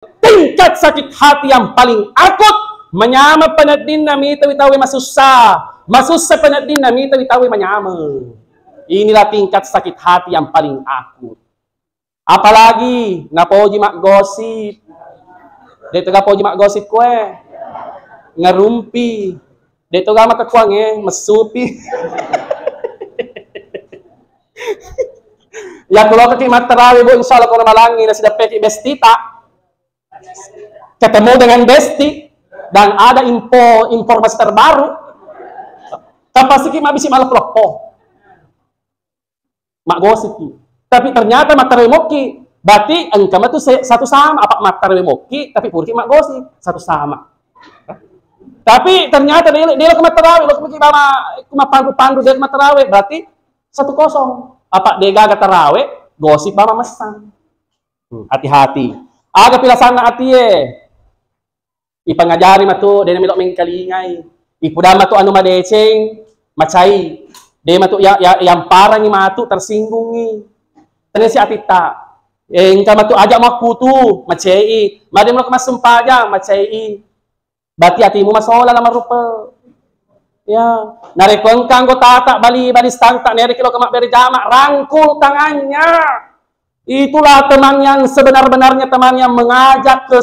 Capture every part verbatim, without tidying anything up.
Tingkat sakit hati yang paling akut, manyameng peneddinna mitawi tauwe masussa, masussa peneddinna mitawi tauwe manyameng. Inilah tingkat sakit hati yang paling akut. Apalagi napoji maggosip. De' toga poji maggosip koe. Ngerumpi. De' toga makekkuangnge, messupi. Yakko lokaki mattarawe, Bu, insya Allah ko malangi nasidappeki bestita. Ketemu dengan besti dan ada info, informasi terbaru. Kapasiki mabisi maleppo-leppo. Maggosipki. Tapi ternyata mattarawe mokki, berarti engka matu se-, satu sama, apa mattarawe mokki, tapi puraki maggosip, satu sama. Tapi ternyata de', de' ko mattarawe, lo maki bama, ku mappandu-pandu de' ko mattarawe, berarti satu kosong. Apa de' gaga tarawe, gosip bama messang. Hmm, hati-hati. Aga pilasanna atie? Ipangajari matu, de' namelo mengkalingai. Ipudang matu anu madeceng, macai. De' matu ya, ya, yamparangi matu tersinggungi. Tenesi atitta. Eh, engka matu aja makkutu, macai. Made melo massumpajang, macai. Berarti atimu masola la marupa. Ya, narekko engka anggotata bali, bali stanta, nereki lo ke mabbere jama, rangkul tangannya. Itulah teman yang sebenar-benarnya, teman yang mengajak ke,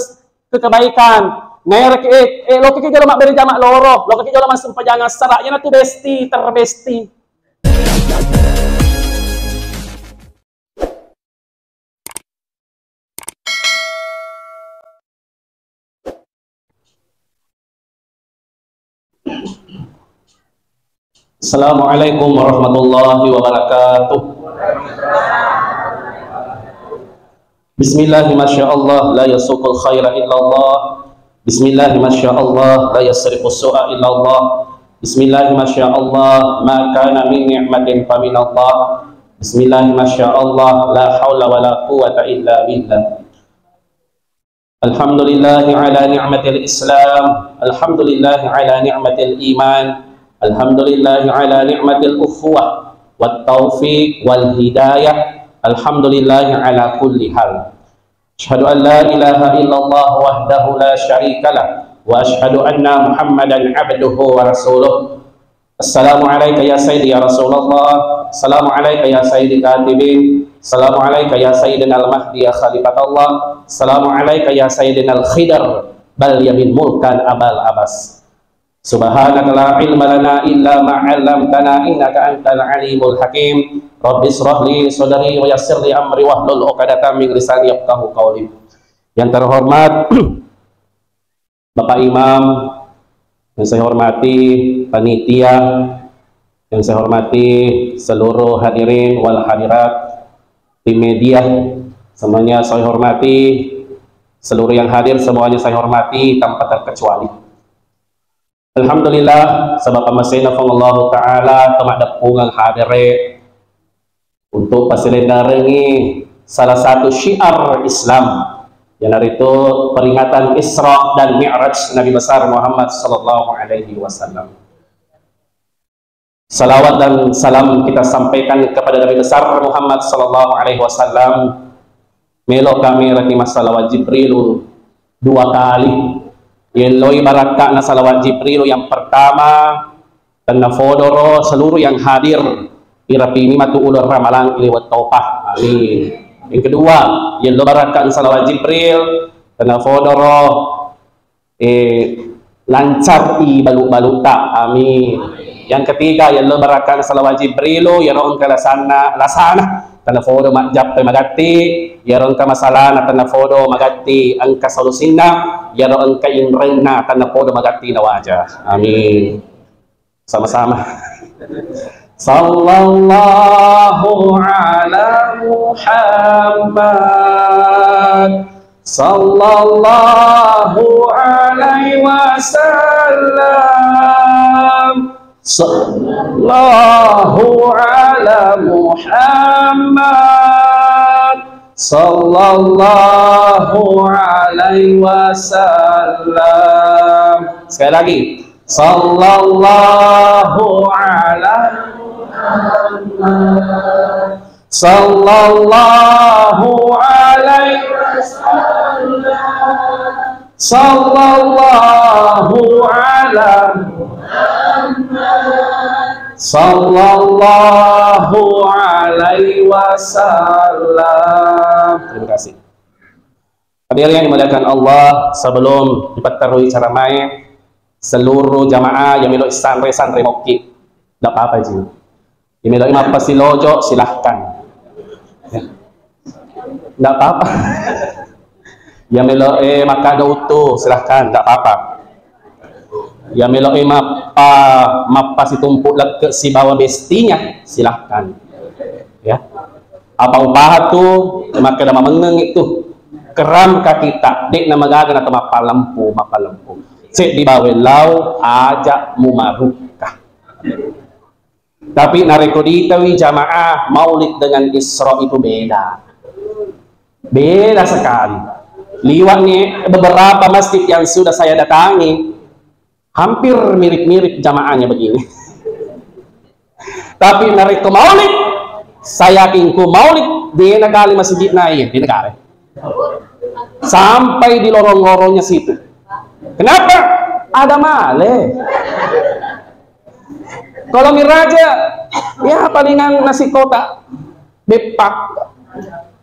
ke kebaikan. Nereki, eh, eh, lokeki jolo mabbere jama loro, lokeki jolo massumpajang assara, iyanatu besti terbesti. Assalamualaikum warahmatullahi wabarakatuh. Bismillah, masya Allah, la yasuqul khaira illallah. Bismillah, masya Allah, la yasrifu su'a illallah. Bismillah, masya Allah, ma kana min ni'matin faminallah. Bismillah, masya Allah, la haula wala quwwata illa billah. Alhamdulillahi ala ni'matil Islam. Alhamdulillahi ala ni'matil iman. Alhamdulillahi ala ni'matil ukhuwah wat taufiq wal hidayah. Alhamdulillahi ala kulli hal. Asyhadu an la ilaha illallah wahdahu la syarika lah, wa asyhadu anna Muhammadan abduhu wa rasuluh. Assalamu alaika ya sayyidi ya Rasulullah. Assalamu alaika ya sayyidi katibin. Assalamu alaika ya sayyidina al-mahdi ya khalifatallah. Assalamu alaika ya sayyidina al-khidr bal yamin mulkan abal abas. Subhanaka la ilma lana illa ma 'allamtana innaka antal alimul hakim. Rabbi israh li sadri wa yassir li amri wahlul 'uqdatam min lisani yafqahu qawli. Yang terhormat Bapak Imam, yang saya hormati panitia, yang saya hormati seluruh hadirin wal hadirat, tim media, semuanya saya hormati, seluruh yang hadir semuanya saya hormati tanpa terkecuali. Alhamdulillah, sebab pamasena Puang Allahu Ta'ala, temaddeppungang hadere untuk pasilendarengi salah satu syiar Islam, yanaritu peringatan Isra dan Mi'raj Nabi besar Muhammad sallallahu alaihi wasallam. Salawat dan salam kita sampaikan kepada Nabi besar Muhammad sallallahu alaihi wasallam. Melo kami rati masalawat Jibrilu dua kali. Yelloi barakka'na salawat Jibrilu yang pertama, tenna fodoro seluruh yang hadir, irapini matu uleng ramalang iliwet topa. Amin. Yang kedua, yello barakka'na salawat Jibril, tenna fodoro eh, lancar i balu-balutta. Amin. Yang ketiga, yello barakka'na salawat Jibrilu, yero engka lasanna, lasana, tenna fodo majjappe magatti, yero engka masalana, tenna fodo magatti engka solusinna, yero engka inrenna, tenna fodo magatti nawaja. Amin. Sama-sama. Sallallahu ala Muhammad. Sallallahu alaihi wasallam. Sallallahu ala Muhammad. Sallallahu alaihi wasallam. Sekali lagi. Sallallahu ala Muhammad. Sallallahu alaihi wasallam. Sallallahu ala Sallallahu alaihi wasallam. Terima kasih. Hadirin yang dimuliakan Allah, sebelum dipetterui ceramah, seluruh jamaah yang melo sanre-sanre mokki, tidak apa-apa ji. Yang melo mappasilojo, silahkan. Ya. Tidak apa-apa. Yang melo eh makkada utu, silahkan, tidak apa-apa. Yang melo eh mappa mappasitumpu lekke sibawa bestinya, silahkan. Ya. Apa upaha tu, makkeda mamengeng itu. Keram ka kita, dek na magaga na to mappalempu, mappalempu. Cek di bawe lau, aja mumarukka. Tapi narekko ditawi jamaah, maulid dengan Isra itu beda. Beda sekali. Liwat nih beberapa masjid yang sudah saya datangi, hampir mirip-mirip jamaahnya begini. Tapi narekko maulid, saya yakin ku maulid, dena kali masjid na iya, dena kali. Sampai di lorong-lorongnya situ. Kenapa? Ada male. Kalau miraja, ya palingan nasi kotak, bepak.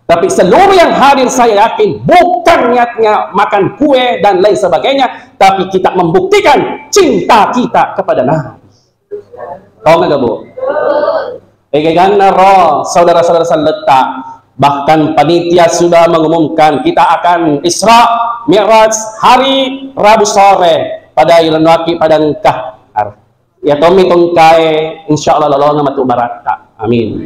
Tapi seluruh yang hadir saya yakin bukan niatnya makan kue dan lain sebagainya, tapi kita membuktikan cinta kita kepada Nabi. Tahu nggak, Bu? Egeganna ro, saudara-saudara salletta, bahkan panitia sudah mengumumkan kita akan Isra Mi'raj hari Rabu sore pada Ilenuaki pada engkah. Ya tommi tongkae, insya Allah lolonga matu baratta. Amin.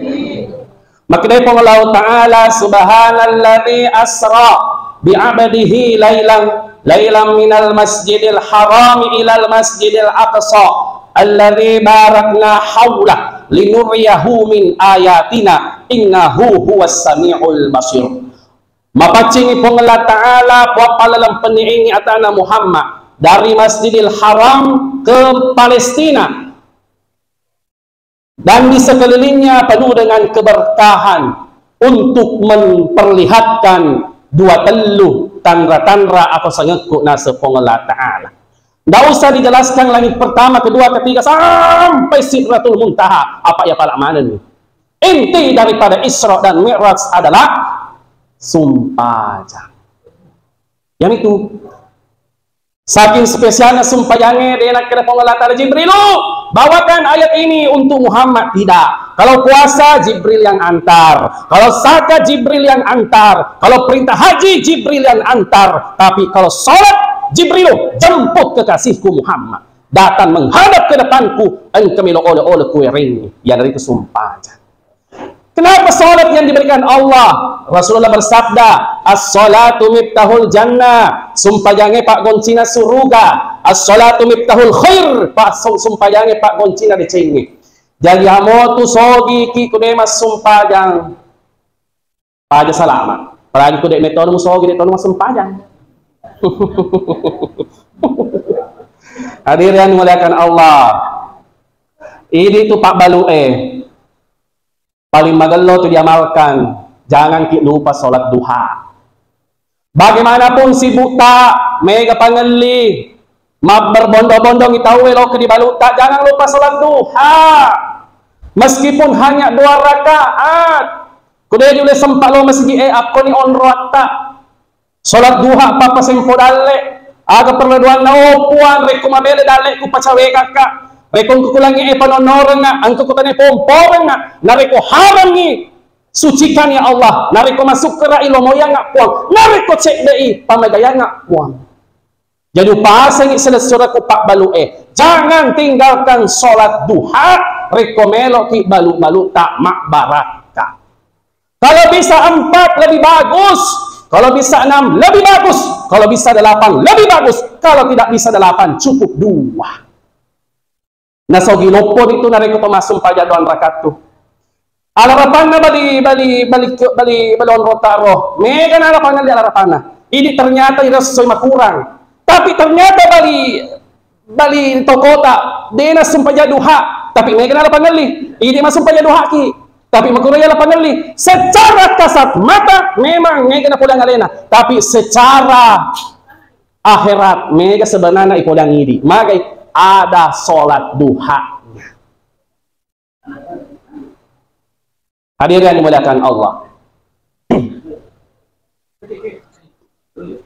Makkedai Puang Allah Ta'ala, "Subhanalladzi asra bi 'abdihi lailan, lailan minal masjidil harami ilal masjidil aqsa, alladzi barakna haulah, linuriyahu min ayatina, innahu huwas sami'ul basir." Mapaccingi Puang Allah Ta'ala, Puang pallalempenni atana Muhammad dari Masjidil Haram ke Palestina. Dan di sekelilingnya penuh dengan keberkahan untuk memperlihatkan dua tellu tanra-tanra apa sangekku naseng Puang Allah Ta'ala. Ndak usah dijelaskan langit pertama, kedua, ketiga, sampai Sidratul Muntaha. Apa ya pala manenni? Inti daripada Isra dan Mi'raj adalah sumpajang. Yang itu. Saking spesialnya sumpajangnge, de nakkeda Puang Allah Ta'ala, "Jibrilu, bawakan ayat ini untuk Muhammad." Tidak. Kalau puasa, Jibril yang antar. Kalau zakat, Jibril yang antar. Kalau perintah haji, Jibril yang antar. Tapi kalau sholat, Jibrilu, jemput kekasihku Muhammad. Datang menghadap ke depanku, engka melo oleh-oleh kuerengngi. Yang dari itu sumpajang. Kenapa salat yang diberikan Allah? Rasulullah bersabda, "As-salatu miftahul jannah." Sumpajangnge paggoncina suruga. "As-salatu miftahul khair." Pak sumpajangnge paggoncina decengnge. Jadi amo tu sogi ki kude massumpajang. Paja salama. Apalagi kude metonu sogi de tonu massumpajang. Hadirin yang dimuliakan Allah. Ini tu Pak Balu eh. Paling magello tu diamalkan, jangan ki lupa sholat duha. Bagaimanapun sibukta, mega pangelli, mabberbondo-bondongi tauwe loke di balutta, jangan lupa sholat duha. Meskipun hanya dua rakaat, kude diule sempat lo masigi e, akkoni onroatta. Sholat duha pappasempo dalle, aga perladuanna, oh Puang, rekko mabele dalleku pacawekakka, rekko engka kulangi e panonnorengnga, engka kutane pomporengnga, narekko harangngi, sucikan ya Allah, narekko masukkera'i, lomoyangnga Puang, narekko cedde'i, pamegayangngak Puang. Jadi upasengi selessurekku pabbalu e, jangan tinggalkan sholat duha, rekko meloki balu-balu tak mabbarakka. Kalau bisa empat lebih bagus, kalau bisa enam lebih bagus, kalau bisa delapan lebih bagus, kalau tidak bisa delapan cukup dua. Nasogi loppo itu narekko to massumpajang doang rakaat tu. Alarapanna bali bali bali bali bali onrota ro. Mega na alarapanna di alarapanna. Ini ternyata iressoi makurang. Tapi ternyata bali bali tokota dena sumpajang duha. Tapi mega na alapangelli. Ini massumpajang duha ki. Tapi makkuro yala pangelli, secara kasat mata memang mega napoleang alena, tapi secara akhirat mega sebenarnya ipoleang idi. Magai ada sholat duha. Hadirin yang dimuliakan Allah.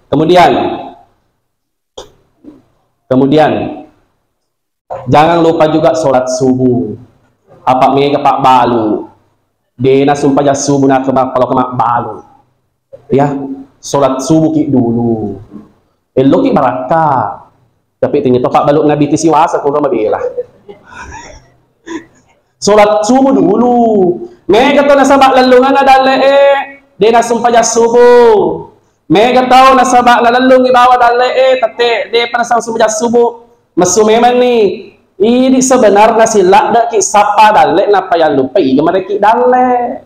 Kemudian, kemudian jangan lupa juga sholat subuh. Apa mega Pak Balu? Dena sumpajang subuh na kema-, kalau kema balu. Ya, sholat subuh ki dulu. Ello ki barakka. Tapi ternyata Pak Balu Nabi tisi wasa kurang mabela. Sholat subuh dulu. Mega to nasaba lellunganna dalle'e, dena sumpajang subuh. Mega tau nasaba nalellungi bawa dalle'e, tette depa nasang sumpajang subuh. Messu memang ni. Idi sebenarna silladdeki sappa dalle nappa yallupai iga mareki dalle.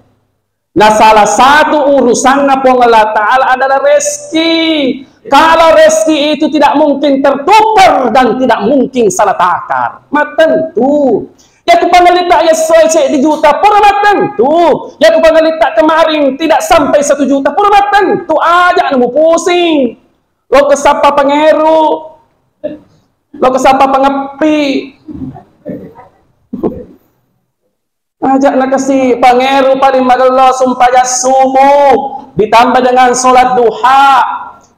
Nah, salah satu urusanna Puang Allah Ta'ala adalah rezeki. Kalau rezeki itu tidak mungkin tertukar dan tidak mungkin salah takar. Mattentu. Yaku pangelita ya sesuai seddi juta, pura mattentu. Yaku pangelita kemarin tidak sampai satu juta, pura mattentu. Aja nemu pusing. Lo kesapa pangeru. Lo kesapa pangeppi. Aja nakasi pangeru paling magello sumpajang subuh ditambah dengan sholat duha.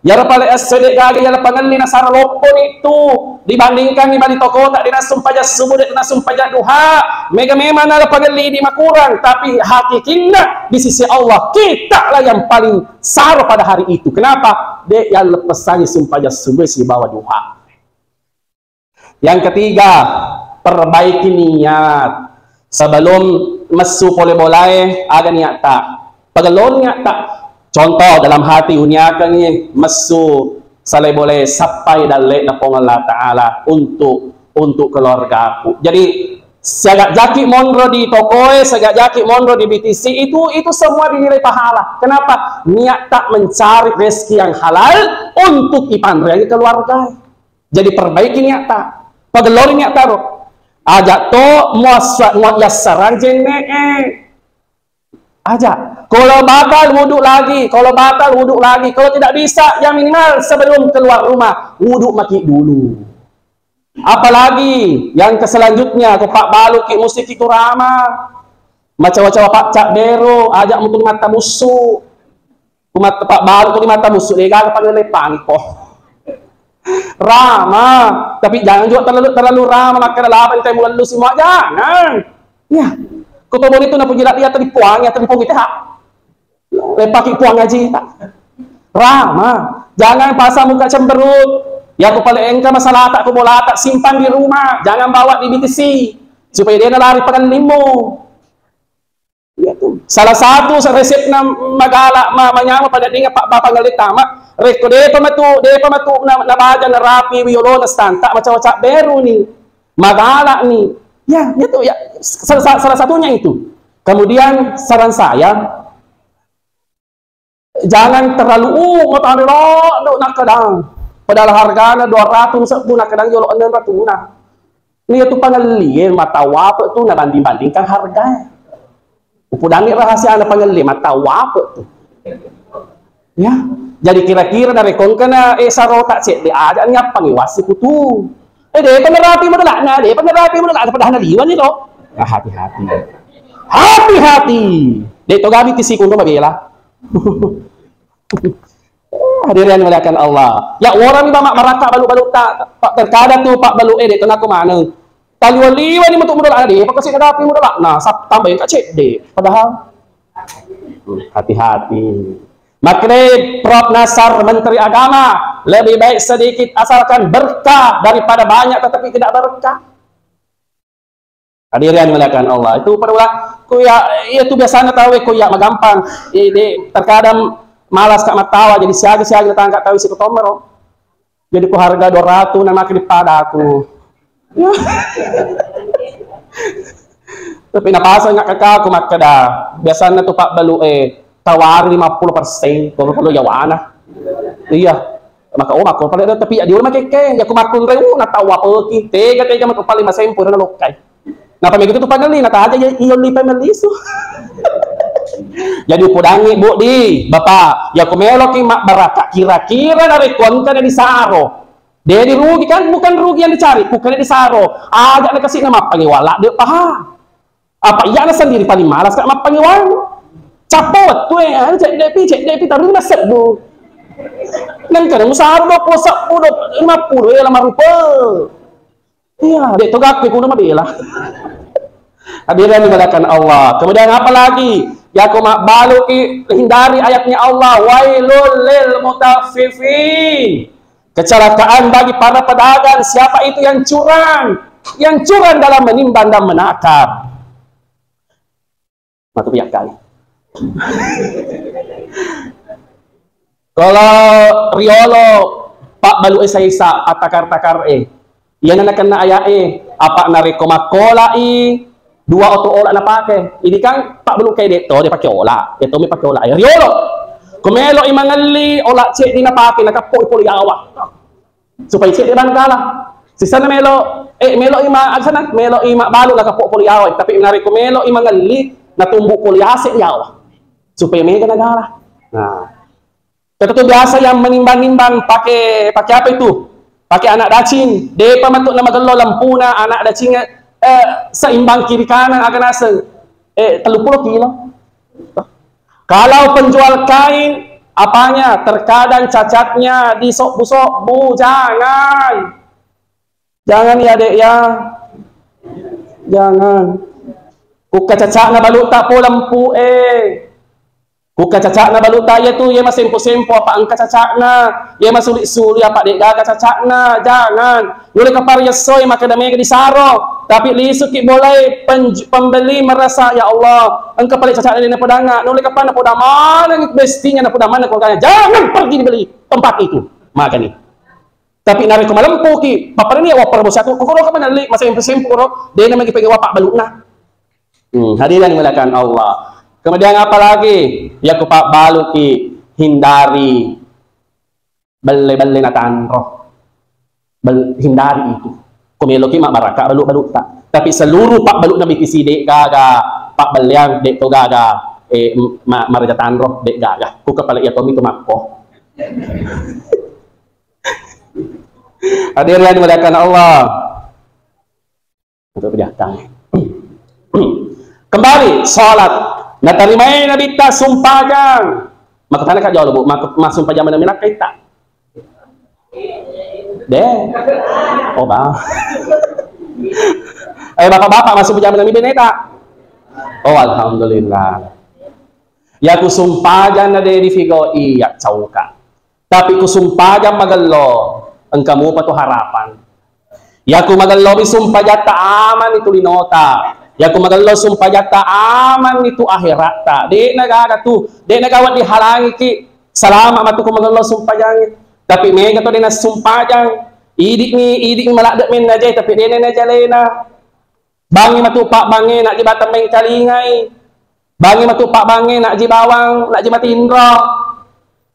Yaro pale esso de gaga yala pangelli nasara loppo itu dibandingkan ni bali tokota dena sumpajang subuh dena sumpajang duha. Mega memang nala pangelli di makurang, tapi hakikinna di sisi Allah kita lah yang paling saro pada hari itu. Kenapa? De yang lepesangi sumpajang subuh sibawa duha. Yang ketiga, perbaiki niat. Sebelum messu pole bolae, aga niatta. Pagellori niatta. Contoh, dalam hati uniakengngi messu salai bolae sappai dalle'na Puang Allah Ta'ala untuk, untuk keluargaku. Jadi, siaga jaki monro di tokoe, siaga jaki monro di B T C, itu, itu semua dinilai pahala. Kenapa? Niatta mencari rezeki yang halal untuk ipanreangi keluarga. Jadi perbaiki niatta, pagellori niatta ro. Aja to muassa-, muassarang jenne'e. Aja. Kalau batal wudhu lagi, kalau batal wudhu lagi, kalau tidak bisa ya minimal sebelum keluar rumah wudhu maki dulu. Apalagi yang keselanjutnya, ko pabbaluki mustiki tu rama. Macawa-cawa pacca bero, aja mutu matta musu. Ku mat-, pabbalu tu matta musu, de gaga pangaleppangko. Rama, tapi jangan juga terlalu, terlalu rama makkeda laba ni temu lellu semua, jangan. Ya. Ko to boni tu napuji lak dia tadi puang, ya tadi puang kita hak. Lepaki puang aji. Rama, jangan pasang muka cemberut. Ya, ku pale engka masalahta, ku bolata, simpan di rumah, jangan bawa di B T C supaya dia lari pangellimmu. Iya tu. Salah satu resepna magala ma-, manyama pada dinga pa-, bapa ngalita ma, rekko depa matu, depa matu na, nabaja narapi wiolona stanta macawa-cawa beru ni. Magala ni. Ya, itu ya. Salah, salah, salah satunya itu. Kemudian saran saya, jangan terlalu, uh, matane ladde nakkadang. Padahal hargana dua ratus sebbu nakkadang jolo enneng ratuna. Ni tu pangellie matawape tu nabanding-bandingkan harga. Upudangi rahasiana pangellie matawape tu. Ya, jadi kira-kira narekko engkana, eh, sarota cedde aja nyappangi wasi kutu. Eh, depa narapi modalana, depa narapi modalana, padahal naliwani lo. Ah, hati-hati. Hati-hati. De to gabi tisi kuno mabela. Hadirin yang dimuliakan Allah. Ya, worami mama marakka balu-balu ta, pa-, terkadang tu pabbalu e de to nako maneng. Taliwa-liwa ni metu modal ade, pakasi kadapi modal. Nah, sap-, tambah yang kacedde. Padahal, hmm, hati-hati. Makanya Prof Nasar, Menteri Agama, lebih baik sedikit asalkan berkah daripada banyak tetapi tidak berkah. Hadirin yang dimuliakan Allah. Itu pada ulah, ku ya, iya tu biasanya tahu, ku ya, magampang. Eh, de, terkadang malas ka matawa, jadi siaga-siaga tangka tahu si ketomero. Jadi ku harga dua ratus na maka di padaku. Tapi napasang nggak kakak aku makkeda. Biasanya tu pabbalu, eh, tawari lima puluh persen, kalau perlu yawana. Iya. Maka, oh, maka pada tapi ya diulang makekke, ya ku makkunrai, uh, natawa peki. Tega-tega maka paling masempu na lokkai. Napa mega tu pangelli, nataja ya, iyo li pangelli su. Jadi upodangngi, Bu, di, Bapak, ya ko meloki mabbarakka, kira-kira narekko engka na disaro. De dirugi kan, bukan rugi yang dicari, bukan disaro. Aja na kasi na mappangewang ladde paha. Apa iyana sendiri paling malas ka mappangewang. Cappo wettu e, anu, ceddepi, ceddepi, taruna seddu. Nengka na musaro dua puluh sebbu, dua puluh, lima puluh, ya lama rupa. Iya, de to gakku kuno mabela. Hadirin dimuliakan Allah. Kemudian apa lagi? Ya ko mabbaluki, hindari ayatnya Allah, wailul lil mutaffifin. Kecelakaan bagi para pedagang. Siapa itu yang curang? Yang curang dalam menimbang dan menakar. Matu piakkai. Kalau riolo, pabbalu e saisa, attakar-takar e. Iyana nakenna ayat e, apa narekko makkolai, dua oto ola napake. Ini kan pabbalu kai de to, de pake ola. De to mi pake ola e. Riolo. Ko melo i mangelli, ola ceddi napake, nakappo i pole yawa. Supaya cedde bangkala. Sisana melo, eh, melo ima, aksana, melo ima balu nakappo pole yawa, tapi narekko melo ima ngelli, natumbu pole ase yawa. Supaya mega nagala. Nah. Kita tuh biasa yang menimbang-nimbang pakai, pakai apa itu? Pakai anak dacing. Depa metu na magello lempuna anak dacing, eh, seimbang kiri kanan aga naseng. Eh, tellu pulo kilo. Kalau penjual kain, apanya? Terkadang cacatnya disobbu-sobbu. Jangan. Jangan ya, Dek, ya. Jangan. Kukka cacakna balutta po lempu e. Kukka cacakna balutta iya tu, iya masempo-sempo apa engka cacakna. Iya masuli-suli apa de'gaga cacakna. Jangan. Nulle kapari esso e makkeda mega disaro. Tapi lisuki bolai penj-, pembeli merasa, "Ya Allah, engka pale cacakna de napodangnga." Nulle kapang napoda maneng bestinya, napoda maneng keluarganya. Jangan pergi dibeli tempat itu. Magani. Tapi narekko malempuki, pappadanni ya wappara bosi aku, kukuro ka manelli, masempo-sempo kuro, de namagi pengen wappa balukna. Hmm, hadirin dimuliakan Allah. Kemudian apa lagi? Ya ku pabbaluki, hindari belle-belle na tanro. Bel-, hindari itu. Ko meloki mabbarakka balu-balutta. Tapi seluruh pabbalukna B T C de'gaga pabbelleang, de to gaga, eh, ma-, maraja tanro, de'gaga. Ku kepala iya tomi tu makko. Hadirin yang dimuliakan Allah. Untuk diakkang. Kembali, salat. Natarimai Nabitta sumpajang. Makatana ka jolo, Bu, mak-, massumpajang mana milakkaita? De. Oh, ba. Eh, bapak-bapak, massumpajang mana mi beneta? Oh, alhamdulillah. Ya ku sumpajang na de di figo iya cauka. Tapi ku sumpajang magello, engka mupa tu harapan. Yaku magellomi sumpajatta amanni tu linota. Yaku magello sumpajatta amanni tu akheratta. De'na gaga tu, de'na gaga wedding halangiki. Salama matu ku magello sumpajangnge. Tapi mega to de'na sumpajang. Idi'mi, idi'mi maladde mennajae, tapi de'na najalena. Bangngi matu pabbangnge, najji batang mengkalingai. Bangngi matu pabbangnge, najji bawang, najji matinro.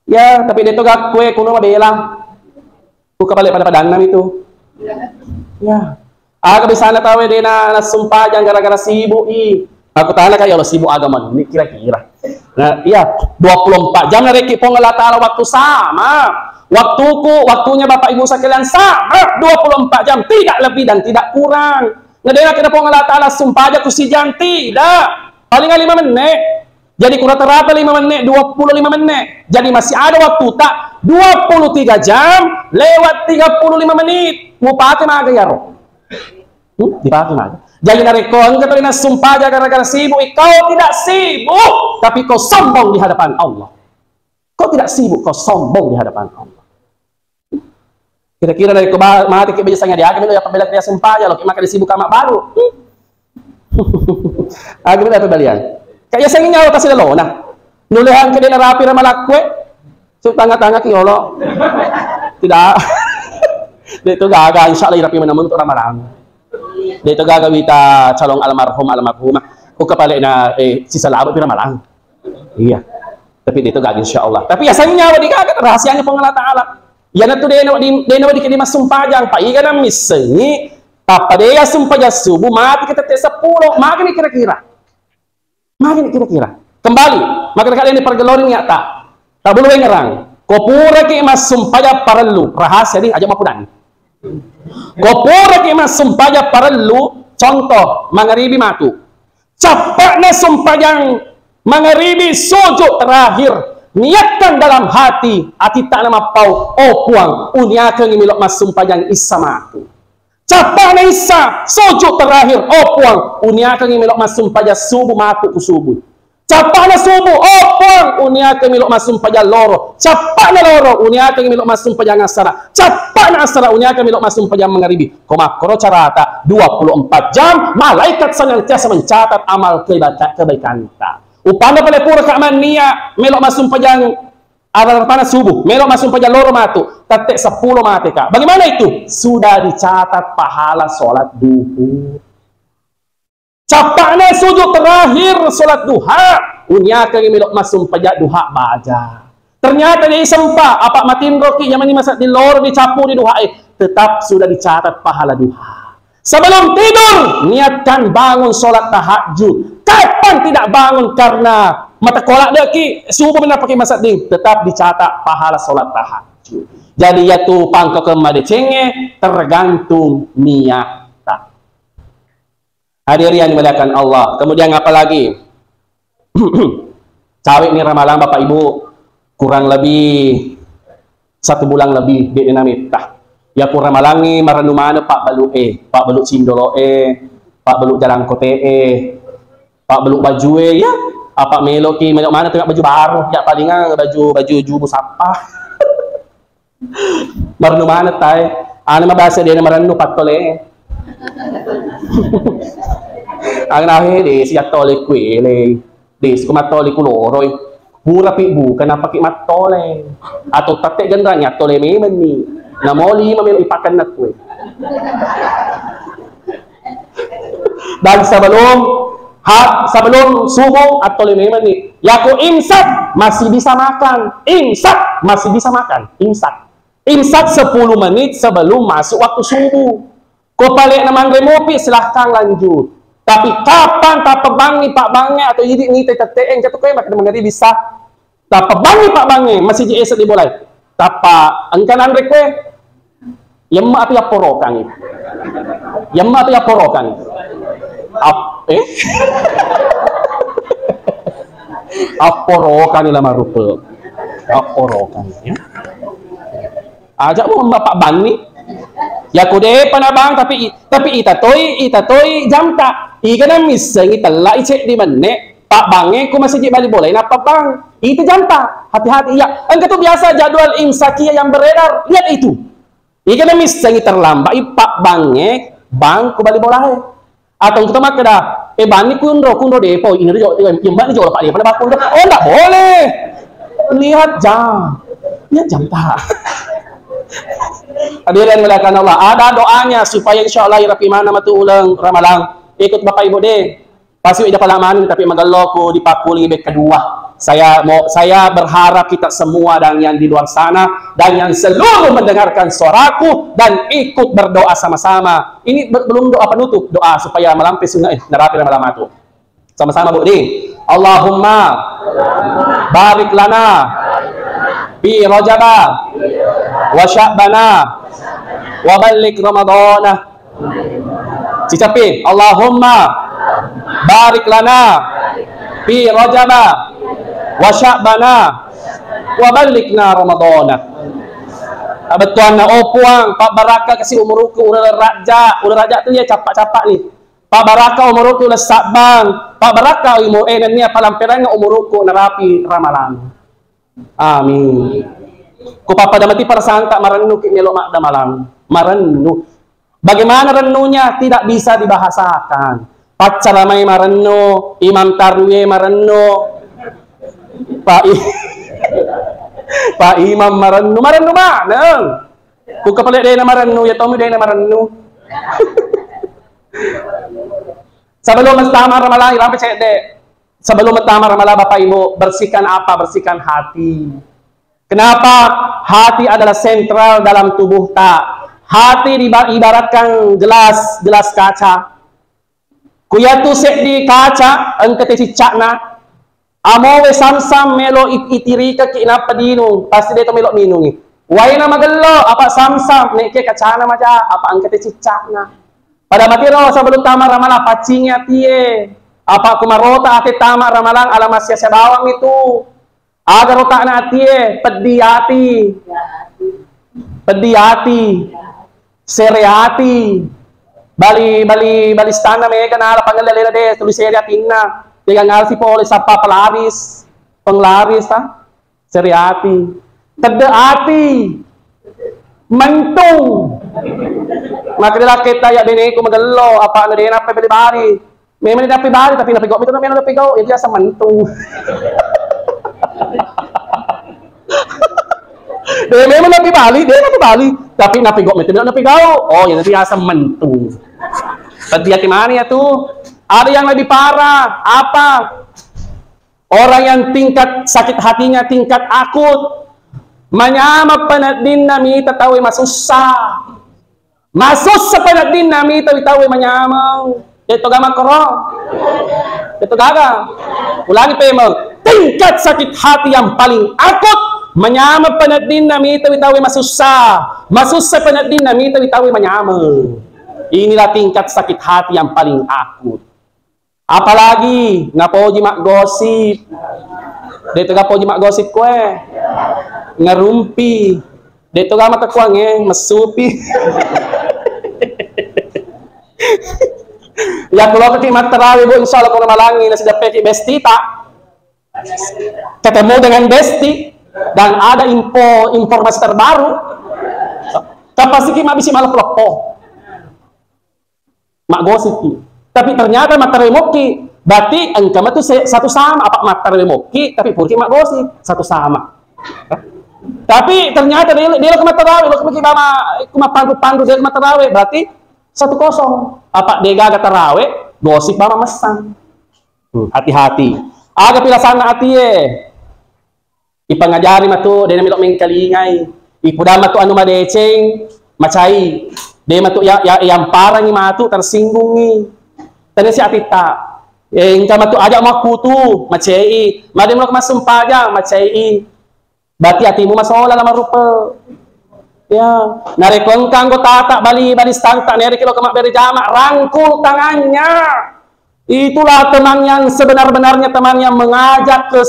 Ya, tapi de'to gakkue kuno mabela. Ku kapale pada-padanna mitu. Ya. Aga bisana tawe de'na nassumpajang gara-gara sibuk i. Aku tanya ka, ya Allah, sibuk aga menni kira-kira. Nah, iya, dua puluh empat jam narekki Puang Allah Ta'ala waktu sama. Waktuku, waktunya Bapak Ibu sekalian sama, dua puluh empat jam, tidak lebih dan tidak kurang. Ngede'na kena Puang Allah Ta'ala sumpajang ku sijang, tidak. Paling lima menit. Jadi kurang terapa lima menit, dua puluh lima menit. Jadi masih ada waktu tak dua puluh tiga jam lewat tiga puluh lima menit. Mupake maga yaro. Hmm? Dipake maga. Jadi narekko engka tadi nassumpajang gara-gara sibuk, kau tidak sibuk, tapi kau sombong di hadapan Allah. Kau tidak sibuk, kau sombong di hadapan Allah. Kira-kira dari ko ba-, mati ki biasanya dia, kami ya pembela dia sumpah ya, lo maka disibuk sama baru. Aku tidak pembelian. Kayak saya nyawa pasti lelona. Nulehan ke dia rapi ramalakue. Su tanga-tanga ki yolo. Tidak. Dia itu gagal, insya Allah rapi menemun untuk ramalang. Dia itu gagal wita calon almarhum, almarhumah. Ku kepala na, eh, sisa labu pi ramalang. Iya. Tapi dia itu gagal, insya Allah. Tapi ya saya nyawa di gagal, rahasianya Puang Allah Ta'ala. Iyanatu de nawedding, de nawedding kedi massumpajang, pa igana missengi, tappa de ya sumpajang subuh, mati kita tette seppulo, magani kira-kira. Magani kira-kira. Kembali, maka dekat ini pergelori niatta. Tak boleh ngerang. Ko puraki massumpajang parellu, rahasia di, aja mapudan. Ko puraki massumpajang parellu, contoh, mangaribi matu. Cappa'na sumpajang mangaribi sujud terakhir, niatkan dalam hati, atitta na mappau, "Oh Puang, uniakengi melo massumpajang issa matu." Cappa'na issa sujud terakhir, "Oh Puang, uniakengi melo massumpajang subuh matu ku subuh." Cappa'na subuh, "Oh Puang, uniakengi melo massumpajang loro." Cappa'na loro, "Uniakengi melo massumpajang assara." Cappa'na assara, "Uniakengi melo massumpajang mangaribi." Ko makkoro carata, dua puluh empat jam malaikat senantiasa mencatat amal kebata-, kebaikanta. Upanda pale pura ka mannia melo massumpajang, aratana subuh, melo massumpajang loro matu, tette seppulo mate ka. Bagaimana itu? Sudah dicatat pahala sholat duhur. Cappa'na sujud terakhir sholat duha, uniakengi melo massumpajang duha baja. Ternyata dia sempa, apa matinroki, jamani masa di loro dicapu di duha, eh, tetap sudah dicatat pahala duha. Sebelum tidur, niatkan bangun sholat tahajud. Kapan tidak bangun karena mata kolak deki, subuh benar pakai masa ding, tetap dicatat pahala sholat tahajud. Jadi, yatu pangko kemadecenge tergantung niat. Hadirin yang dimuliakan Allah. Kemudian apa lagi? Cawe ni ramalang, Bapak Ibu, kurang lebih satu bulan lebih, de' namitta. Ya, ku ramalangi marennu maneng pabbalu e, pabbalu cindolo e, pabbalu jalangkote e, pabbalu baju e, ya, apa meloki, melo maneng tengah baju baru, ya, palingan baju, baju jubu sappa. Marennu maneng tae. Anu mabasa de' na marennu pattole. Anu nahe de' siattole kuele. De' siko mattole kuloroi. Pura pi buka napaki mattole. Atau tette genrang ya tole memeng ni. Namo lima melo ipakenna kue. Dan sebelum ha-, sebelum subuh atau lima menit, yako imsak masih bisa makan, imsak masih bisa makan, imsak, imsak sepuluh menit sebelum masuk waktu subuh. Ko pale na manre mopi, silahkan lanjut. Tapi kapan tapebbangi pabbangnge atau idi nita tette, engka tu koe makkeda mangaribi bisa. Tappa bangngi pabbangnge, masiji ese di bolai. Tappa engka nanre kue, yemma atu yapporokangi. Yemma atu yapporokangi. Ap-, eh? Apporokangi la marupe. Apporokangi, ya. Aja' mo pabbanni. Yako de'pa nabang, tapi i-, tapi ita toi, ita toi jamta. Igana missengi tellai ceddi menne, pabbangnge ko masiji bali bolai nappabbang. Itu jamta. Hati-hati, iya. Engka tu biasa jadwal imsakia yang beredar. Lihat itu. Igana missengi terlambat, i pabbangnge bang ko bali bolae. Atau kita makkeda, "Eh, banni kunro, kunro depo, ini jo, yang banni jo, Pak, dia pada kunro." Oh, ndak boleh. Lihat jam. Lihat jam tak. Hadirin yang dimuliakan Allah, ada doanya supaya insya Allah irapi mana matu uleng ramalang. Ikut Bapak Ibu deh. Pasti udah pala manu, tapi magello ku dipakkuling bek kedua. Saya mau, saya berharap kita semua dan yang di luar sana dan yang seluruh mendengarkan suaraku dan ikut berdoa sama-sama. Ini ber-, belum doa penutup, doa supaya malampe sunnah, eh, narapi lama-lama tu. Sama-sama, Bu, di. Allahumma barik lana fi Rajaba wa Sya'bana wa balligh Ramadana. Sicapi, Allahumma barik lana fi Rajaba wa Sya'bana wa ballighna Ramadana. Abettuanna, oh Puang, pabbarakka kasi umuruku, uleng rajja, uleng rajja tu ya cappa-cappa ni. Pabbarakka umuruku uleng sabbang, pabbarakka imu-, eh, nennia palamperang umuruku narapi ramalang. Amin. Ku pappada mati perasaan tak marennu ki melo maddamalang. Marennu. Bagaimana rennunya? Tidak bisa dibahasakan. Paccaramai marennu, imam tarwiye marennu, Pak I-, Pak Imam marennu, marennu maneng. Ku kapale dena marennu, ya tommi dena marennu. Sebelum mestama Ramalang, irampe cedde. Sebelum mestama Ramalang, Bapak Ibu, bersihkan apa? Bersihkan hati. Kenapa? Hati adalah sentral dalam tubuh ta. Hati diba-, ibaratkan gelas, gelas kaca. Kuyatu seddi kaca, engka te ciccakna. Amowe Samsam melo it-, itirikekki nappa dinung, pasti de to melo minungi. Waena magello, apa Samsam, nekke kacana maja, apa engka te ciccana. Pada matiro sebelum tama ramalang paccingi atie. Apa kumarota ate tama ramalang ala massia-sia bawang itu. Aga rotana atie, peddi ati. Peddi ati. Sere ati. Bali, bali, bali stana mega nala pangelle alena de, tuli sere atinna. Tega ngalsi pole sappa pelaris. Penglaris ta. Seri ati. Tedde ati. Mentung. Makkeda lakketta, "Ya beneku magello, apa anu de nappa bali-bali." Memang nappi bali, tapi napigau itu memang napigau, itu biasa mentung. De memang nappi bali, de nappi bali, tapi napigau itu napigau. Oh, ya itu biasa mentung. Berarti ya gimana ya tuh? Ada yang lebih parah, apa? Orang yang tingkat sakit hatinya tingkat akut. Manyameng peneddinna mita tauwe masussa. Masussa peneddinna mita tauwe manyameng. Deto gama koro. Deto gaga. Ulangi pemeng. Tingkat sakit hati yang paling akut. Manyameng peneddinna mita tauwe masussa. Masussa peneddinna mita tauwe manyameng. Inilah tingkat sakit hati yang paling akut. Apalagi napoji maggosip. De to ga poji maggosip kue. Ngerumpi. De to ga mata kuange, messupi. Ya kalau kaki mattarawe, Bu, insya Allah kalau malangi nasi dapeki bestita. Ketemu dengan besti dan ada info, informasi terbaru. Kapasiki mabisi maleppo-leppo. Maggosipki. Tapi ternyata mattarawe mokki, berarti engka matu se-, satu sama, apa mattarawe mokki, tapi purki maggosip, satu sama. Tapi ternyata dia, dia lo mattarawe, lo maki bama, ku mappandu-pandu dia mattarawe, berarti satu kosong. Apa de gaga tarawe, gosip bama messang. Hmm, hati-hati. Aga pilasanna atie. Ipangajari matu, de na melo mengkalingai. Ipudang matu anu madeceng, macai. De matu ya, ya, yamparangi matu, tersinggungi. Tenesi atitta. Eh, engka matu aja makkutu, macai. Made melo massumpajang, macai. Berarti atimu masola la marupa. Ya, narekko engka anggotata bali, bali stanta, nereki lo mabbere jama, rangkul tangannya. Itulah teman yang sebenar-benarnya, teman yang mengajak ke,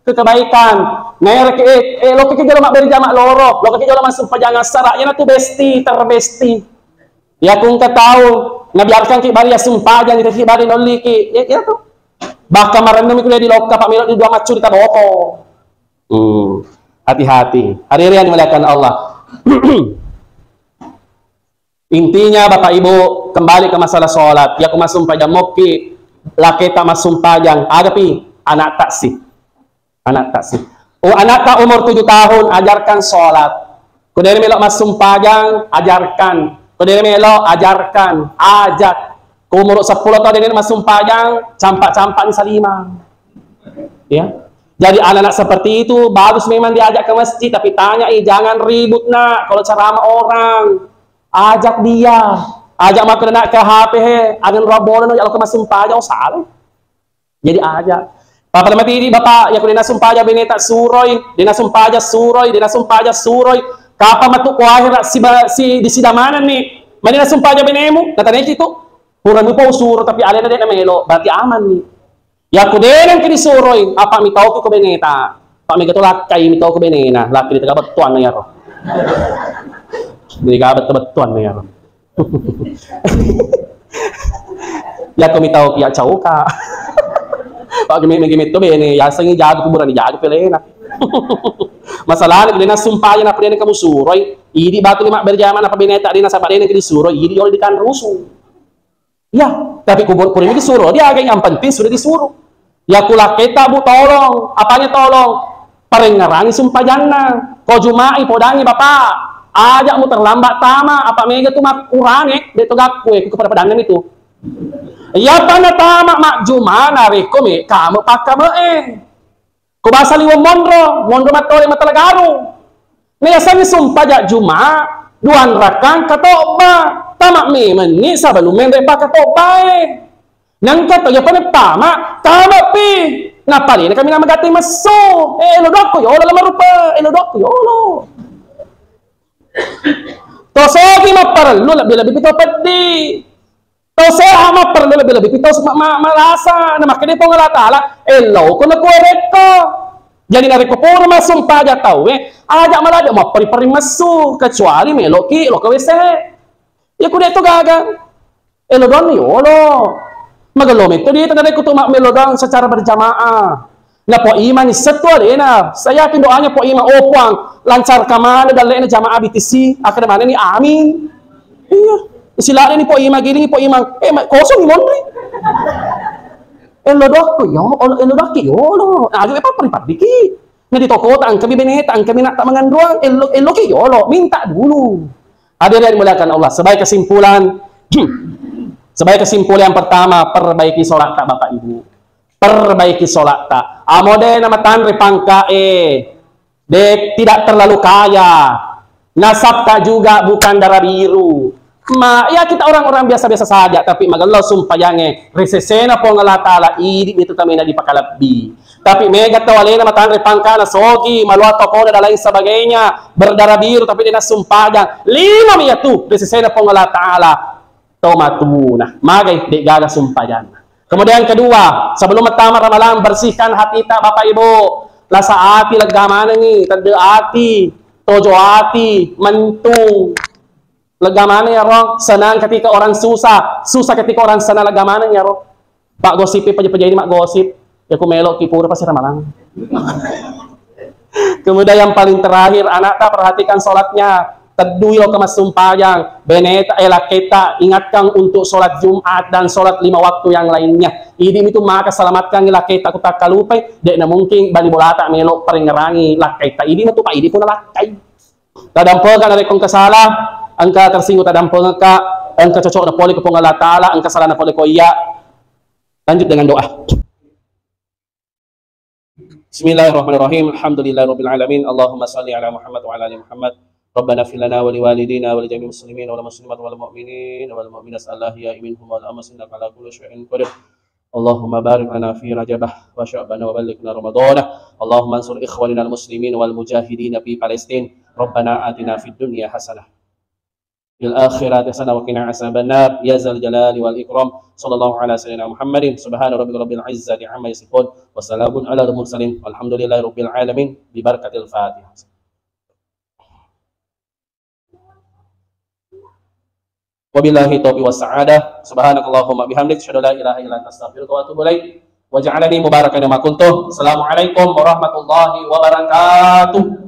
ke kebaikan. Nah, eh, eh, lo kiki jolo mabbere jama loro, lo kiki jolo massumpajang assara, iyanatu besti terbesti. Ya, ku engka tau nabiarkan ki bari ya sumpajang, kita ki bari nolliki. Ya, ya tuh. Bahkan marennu mi kuliah di lokka, pak melo di dua macuri taboto. Hmm, hati-hati. Hari-hari yang dimuliakan Allah. Intinya, Bapak Ibu, kembali ke masalah sholat. Ya, ku massumpajang mokki, laketa massumpajang. Agapi, anak taksi. Anak taksi. Oh, anak tak umur tujuh tahun, ajarkan sholat. Ku dere melo massumpajang, ajarkan. Ku dere melo, ajarkan. Ajak. Ku umur sepuluh tahun ini massumpajang, campak-campak ni salima. Ya. Jadi anak-anak seperti itu bagus memang diajak ke masjid, tapi tanyai, jangan ribut, Nak, kalau ceramah orang. Ajak dia. Ajak makkeda, Nak, ke H P he, angen roa bolana, ya Allah, ke massumpajang, oh, salah. Jadi ajak. Papa mati di Bapak, ya, ku dena sumpajang beneta suroi, dena sumpajang suroi, dena sumpajang suroi. Kapan matu ko akhirat si, si, di sidamanenni? Mani na sumpajang benemu, nataneki tu. Pura mupa usuro, tapi alena de na melo, berarti aman ni. Yakko de nengka disuroi, apa mitauki ko beneta? Pak mega to lakkai mitau ko benena, lakkai di tega bettuanna yaro. Di tega bettu-bettuanna yaro. Yakko mitauki ya cauka. Pak geme-, geme to bene, yasengi jago kuburan jago pelena. Masalahna de na sumpajang na pede kamu suroi, idi batu lima berjamaah na beneta de na saba de nengka disuroi, idi yolo dikanrusu. Iya, tapi kubur-, kuring disuro, dia aga yang penting sudah disuro. Ya, ku lakketa, Bu, tolong. Apanya tolong? Parengngerangi sumpajanna. Ko Juma'i podangi, Bapak. Aja mu terlambat tama, apa mega tu makkurane, de to gakkue, ku kepada padanna itu. Iya, pana tama mak Juma, narekko me, kamu pakkame'e. Ko basa liweng monro, monro mattole matala garung. Nayasengngi sumpaja Juma, duanrakang katobba, tama memenni sebelum menre pakatobbae. Nangka to, iya pa nattama, tama pi. Napalena kami nama gati messu. Eh, elo doakko yolo lama rupa, elo doakko yolo. To sogi mapparellu, lebbi-lebbi pi to peddi. To sehat mapparellu, lebbi-lebbi pi to ma-, ma-, malasa. Na makkeda Puang Allah Taala, elo ko na kuwe rekko. Jadi narekko pura massumpaja tauwe, aja malada mappari-pari messu, kecuali meloki lo ke W C. Iya ku de to gaga. Elo doang yolo. Magello metto di tengah ku tu ma-, melo doang secara berjamaah. Na Po Imang isseng tu alena. Saya yakin doanya Po Imang, "Oh Puang, lancarkan mana dalle'na jamaah B T C." Akhirnya mana ni amin. Iya. Sila ni Po Imang gini, Po Imang. Eh, ma-, kosong ni monri. Elo doakko yo, elo, elo doakki yolo. Nah, aja apa peribadiki. Nah, di toko ta, engkami beneta, engkami nak tak mengandung, elo, eloki yolo, minta dulu. Hadirin yang dimuliakan Allah, sebagai kesimpulan, sebagai kesimpulan yang pertama, perbaiki sholat tak Bapak Ibu. Perbaiki sholat tak. Amode nama tanri pangka e. De, tidak terlalu kaya. Nasab tak juga bukan darah biru. Ma, ya kita orang-orang biasa-biasa saja, tapi magello sumpajange. Risesena Puang Allah Taala, idi itu tamina dipakalebbi. Tapi mega tau alena matanre pangkana sogi, malua tokona dan lain sebagainya, berdarah biru tapi dia sumpajang. Lima mi iyatu risesena Puang Allah Taala. Tau matuna, magai de gaga sumpajang. Kemudian kedua, sebelum pertama Ramalang, bersihkan hati tak Bapak Ibu. Lasa ati lega manengi, tedde ati, tojo ati, mentung. Lega maneng yaro, senang ketika orang susah, susah ketika orang senang, lega maneng yaro. Pak gosip, peja-peja ini mak gosip. Ya ku melo ki pura pasti Ramalang. Kemudian yang paling terakhir, anak tak perhatikan sholatnya. Teduh yo ke massumpajang. Beneta, eh, laketa, ingatkan untuk sholat Jumat dan sholat lima waktu yang lainnya. Idi itu maka selamatkan laketa ku tak kalupai. Dek na mungkin bali bolata melo peringerangi laketa. Idi itu Pak, idi pun lakai. Tadampengka narekko engka salah, engka tersinggung tadampengka, engka cocok na pole ko Puang Allah Taala, engka salah na pole ko iya. Lanjut dengan doa. Bismillahirrahmanirrahim. Alhamdulillahirabbil alamin. Allahumma shalli ala Muhammad wa ala ali Muhammad. Rabbana ighfir lana wa liwalidina wa li jami'il muslimin wal muslimat wal mu'minin wal mu'minat al ahya'i minhum wal amwat innaka ala kulli syai'in qadir. Allahumma barik lana fi Rajabah wa Sya'bana wa ballighna Ramadana. Allahumma ansur ikhwanina al-muslimin wal mujahidina fi Palestin. Rabbana atina fid dunya hasanah. Fil akhirati hasanah wa qina azabannar. Ya zal jalali wal ikram. Sallallahu ala sayyidina Muhammadin. Subhana rabbika rabbil izzati amma yasifun. Wa salamun ala al mursalin. Walhamdulillahi rabbil alamin. Bi barakatil Fatihah. Wabillahi taufiq was sa'adah. Subhanakallahumma bihamdik, asyhadu an la ilaha illa anta, astaghfiruka wa atubu ilaik. Waj'alni mubarakan aina ma kuntu. Assalamualaikum warahmatullahi wabarakatuh.